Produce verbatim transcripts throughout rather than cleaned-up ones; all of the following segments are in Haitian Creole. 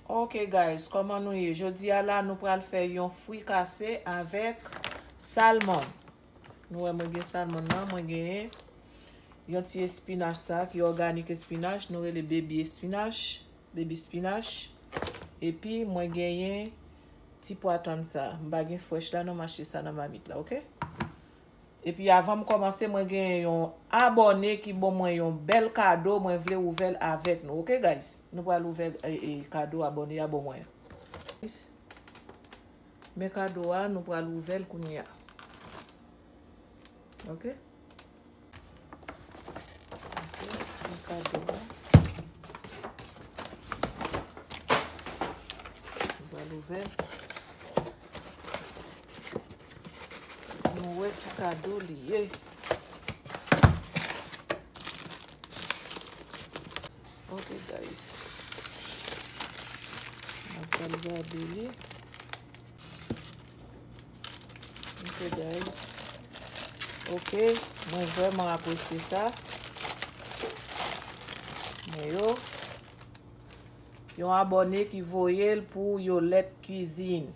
Ok guys, kòman nou ye? Jodi a la, nou pral fè yon frikase avèk salmon. Nou wè mwen gen salmon nan, mwen genyen yon ti espinach sa ki òganik espinach, nou rele baby espinach, baby spinach. Epi mwen genyen ti pwa tann sa. M pa gen frèch la non, m achte sa nan mamit la, ok? Epi avan m kòmanse, mwen gen yon abòne ki ban mwen yon bèl kado, mwen vle ouvè l avèk nou, ok guys? Nou pral ouvè, e, e, kado abòne a ban mwen an. Men kado a, nou pral ouvè l kounye a. Ok? Ok, men kado a. Nou pral ouvè l. Nou wè ki kado li ye. Ok guys. N ap pral gade li. Ok guys. Ok, mwen vrèman apresye sa. Men yo, yon abòne ki voye l pou Yolette Cuisine.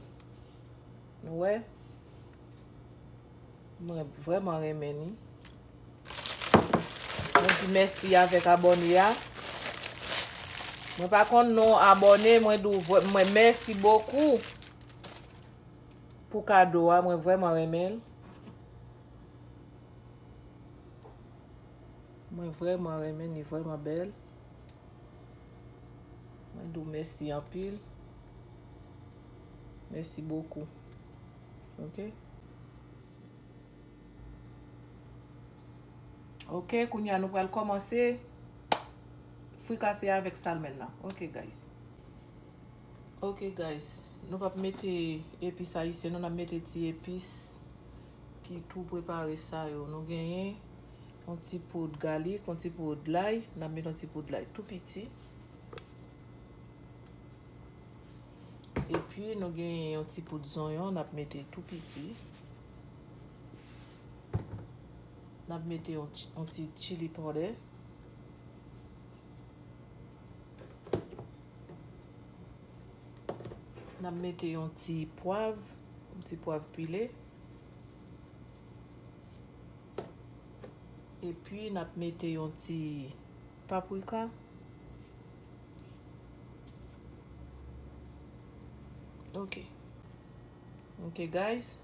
Nou wè? Mwen vrèman renmen li. Mwen di mèsi avèk abòne a. Mwen pa konn non abòne, mwen di w vrè-, mwen mèsi bokou pou kado a, mwen vrèman renmen l. Mwen vrèman renmen, li vrèman bèl. Mwen di w mèsi anpil. Mèsi bokou. Ok? Ok, kounye a nou pral kòmanse frikase avèk salmon nan. Ok, guys. Ok, guys. Nou p ap mete epis ayisyen, nou n ap mete ti epis ki tou prepare sa yo. Nou genyen yon ti poud galik, yon ti poud lay, n ap mete yon ti poud lay tou piti. Epi nou genyen yon ti poud zonyon, n ap mete tou piti. N ap mete yon ti, yon ti chili powder. N ap mete yon ti pwav, yon ti pwav pile. Epi n ap mete yon ti paprika. Ok. Ok, guys.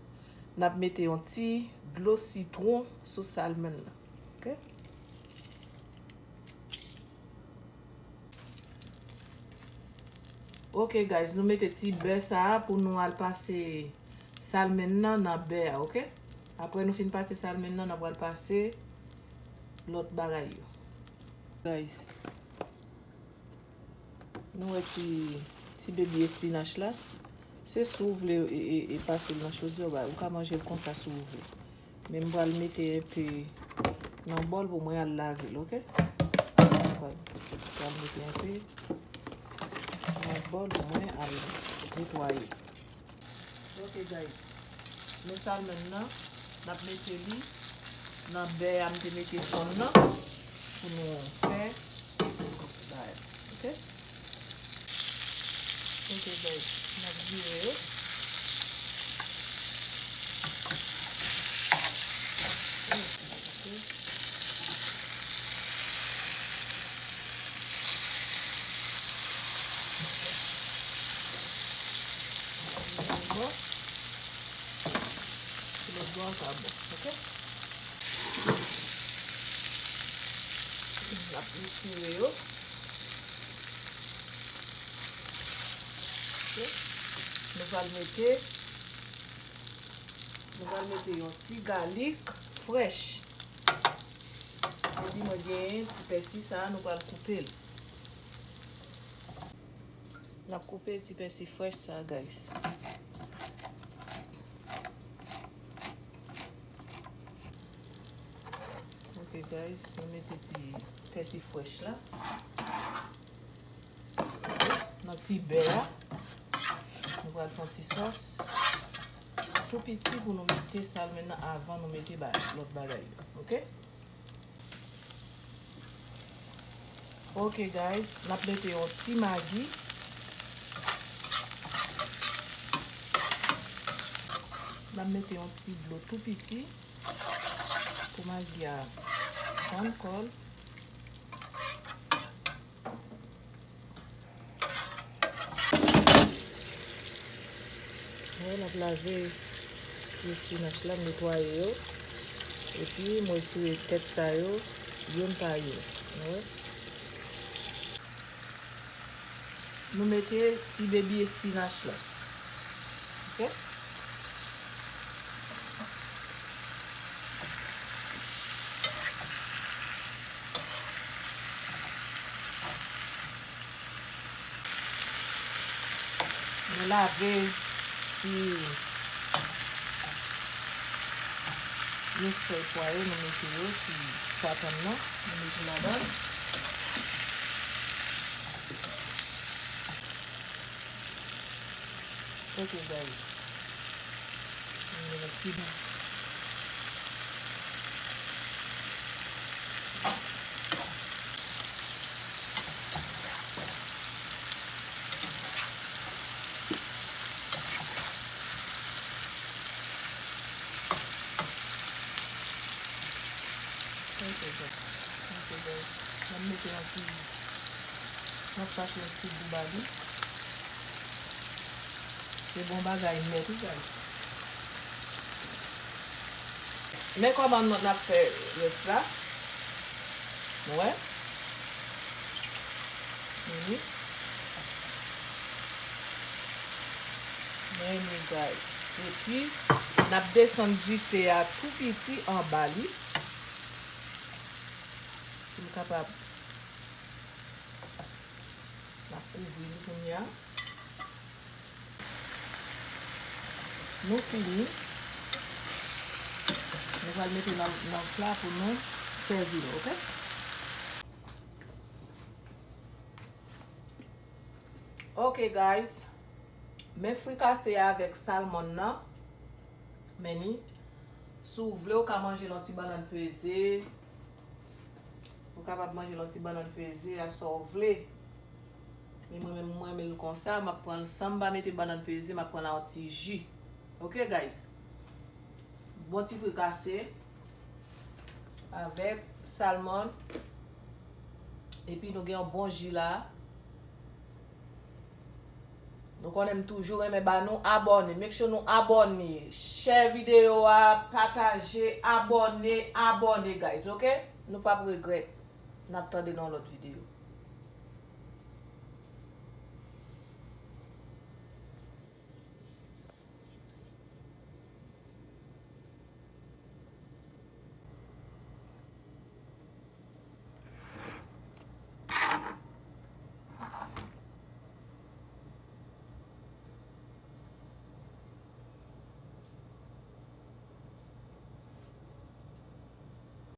N ap mete yon ti dlo sitwon sou salmon nan. Ok? Ok, guys, nou mete ti bè sa a pou nou al pase salmon nan nan bè a, ok? Apre nou fin pase salmon nan, n ap pral pase lòt bagay yo. Guys, nou wè ti, ti baby espinach la. Se si w vle e, e, e pase l nan chodyè, ou ka manje l konsa si w vle. Men m pral mete enpe nan bòl pou mwen al lave l, ok? Mwen pral, pral mete enpe nan bòl pou mwen al netwaye. Ok, guys. Men salmon nan, n ap mete li nan bè a m te mete fonn nan pou nou fè bagay. Ok? Ok, guys. N ap vire yo. Ok. Bon. Sou lòt bò an ka bon, ok? N ap retire yo. Ok. Nou pral mete, nou pral mete yon ti galik frèch. Epi mwen genyen ti pèsi sa a, nou pral koupe l. N ap koupe ti pèsi frèch sa, guys. Ok, guys, nou mete ti pèsi frèch la nan ti bè a. Nou pral fè yon ti sòs tou piti pou nou mete salmon nan avan nou mete ba-, lòt bagay yo. Ok? Ok, guys, n ap mete yon ti magi. M ap mete yon ti dlo tou piti pou magi a fann kò l. Wè, m ap lave ti espinach la, m netwaye yo. Epi, m retire tèt sa yo, youn pa youn. Wè. Nou mete ti baby espinach la. Oke? Nou lave ti nèf fèy pwa yo, nou mete yo sou pwa pann nan, nou mete ladan. Ok, guys. Mwen mete ti ban. Ok, guys. Ok, guys. Mwen mete yon ti, yon pach yon ti gou ba li. Se bon bagay nèt, wi, guys. Men kòman n ap fè rès la. Nou wè? Mhm. Men li, guys. Epi, n ap desann dife a tou piti anba li. Pou l kapab, n ap kouvri li kounye a. Nou fini. Nou pral mete nan, nan pla pou nou sèvi l, oke? Ok, guys. Men frikase a avèk salmon nan. Men ni. Si w vle, ou ka manje l yon ti bannann peze. Ou kapab manje l yon ti bannann peze a sa w vle. Men mwen menm, mwen renmen l konsa. M ap pran l san m pa mete bannann peze, m ap pran l ak yon ti ji. Ok, guys? Bon ti frikase avèk salmon. Epi nou gen yon bon ji la. Nou konnen m toujou renmen ba nou abòne. Make sure nou abòne. Share videyo a, pataje, abòne, abòne, guys, ok? Nou p ap regrèt. N ap tande nan yon lòt videyo.